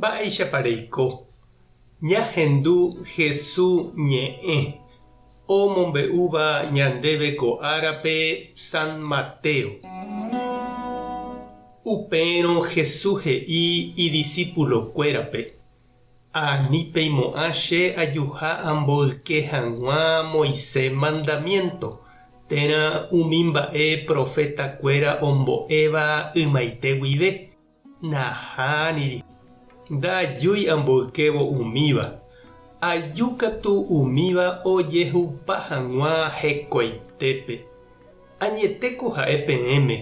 Mba'éichapa reiko? Ñahendu Hesu ñe'ẽ omombe'úva ñandéve ko árape San Mateo. Upérõ Hesu he'i idisípulokuérape, Ani peimo'ã che ajuha amboyke hag̃ua Moisés mandamiénto térã umi mba'e profetakuéra ombo'éva ymaite guive. Nahániri, ndajúi amboykévo umíva, aju katu umíva ojehupa hag̃ua hekoitépe. Añetéko ha'e peẽme,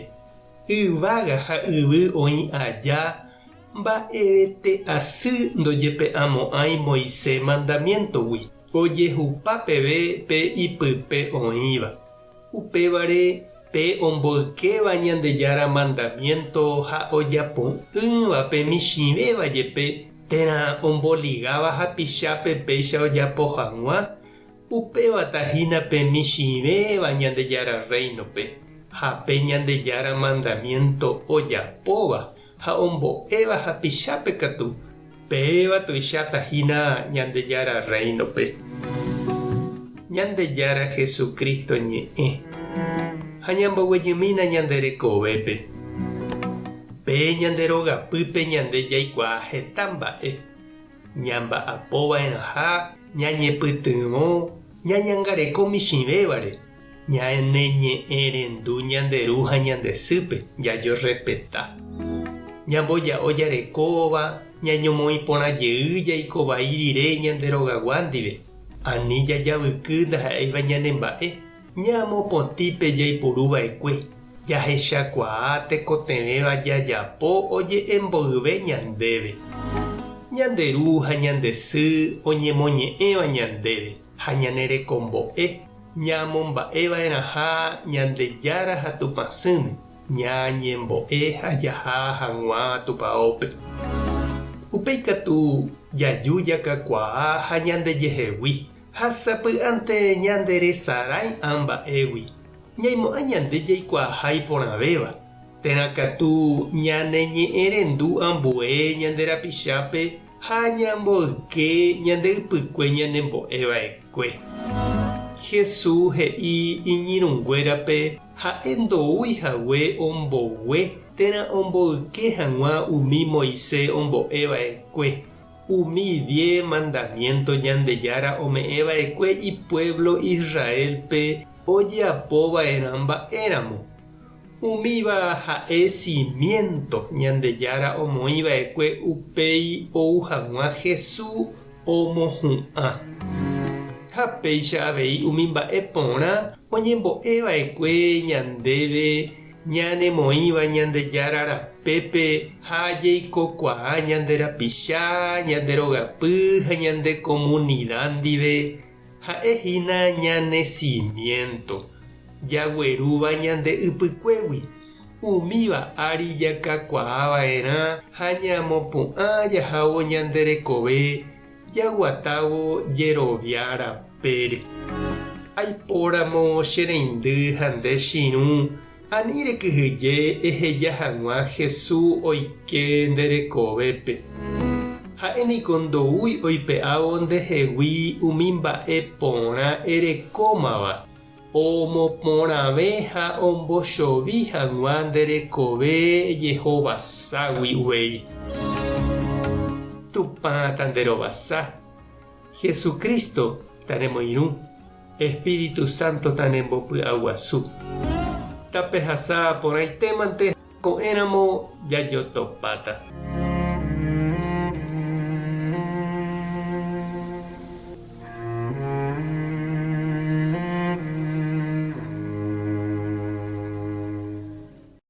yvága ha yvy oĩ aja mba'evete asy ndojepe'amo'ãi Moisés mandamiéntogui, ojehupa peve pe ipype oĩva. Upévare, pe omboykéva Ñandejára mandamiénto ha ojapo'ỹva pe michĩvéva jepe térã omboligáva hapichápe péicha ojapo hag̃ua, upévata hína pe michĩvéva Ñandejára Rréinope, ha pe Ñandejára mandamiénto ojapóva ha ombo'éva hapichápe katu, péva tuicháta hína Ñandejára Rréinope. Ñandejára Jesucristo ñe'ẽ. Ha ñamboguejymína ñande rekovépe. Pe ñande rogapýpe ñande jaikuaa heta mba'e. Ñamba'apova'erãha, ñañepytyvõ, ñañangareko michĩvévare, Ñaneñe'ẽrendu ñande ru ha ñande sýpe, jajorrespeta. Ñamboja'o jarekóva, ñañomoĩ porã jey jaiko vai rire ñande rogagua ndive. Ani jajavyky ndaha'éiva ñanemba'e, ñamopotĩ pe jaipuru va'ekue, jahechakuaa tekotevẽva jajapo oje'e mboyve ñandéve. Ñande ru ha ñande sy oñemoñe'ẽva ñandéve ha ñanerekombo'e. Ñamomba'eva'erãha Ñandejára ha Tupãsýme, ñañembo'e ha jaha hag̃ua Tupaópe. Upéi katu jaju jakakuaa ha ñandejehegui, ha sapy'ánte ñanderesarái ã mba'égui, ñaimo'ã ñande jaikuaaha iporãvéva, térã katu ñaneñe'ẽrendu ambue ñande rapichápe ha ñamboyke ñande ypykue ñanembo'eva'ekue. Jesús he'i iñirũnguérape ha'e ndoúi hague ombogue térã omboyke hag̃ua umi Moisés ombo'eva'ekue, umi diez mandamiénto Ñandejára ome'ẽva'ekue ipuévlo Israélpe ojeapova'erã mba'éramo. Umíva ha'e simiénto Ñandejára omoĩ va'ekue upéi ou hag̃ua Jesús omohu'ã. Ha péicha avei umi mba'e porã oñembo'e va'ekue ñandéve ñanemoĩva Ñandejára rapépe ha jaikokuaa ñande rapicha, ñande rogapy ha ñande komunida ndive, Ha'e hína ñane simiénto, jaguerúva ñande ypykuégui, umíva ári jakakuaa va'erã ha ñamopu'ã jahávo ñande rekove jaguatávo jerovia rapére. Aipóramo che reindy ha nde chirũ, ani rekyhyje eheja hag̃ua Jesús oike nde rekovépe. Ha'e niko ndoúi oipe'ávo ndehegui umi mba'e porã erekómava, omoporãve ha ombochovi hag̃ua nde rekove jehovaságui uvei. Tupã tanderovasa, Jesucristo tanemoirũ, Espíritu Santo tanembopy'aguasu. Tapehasa porãitémante ko'ẽramo jajotopáta.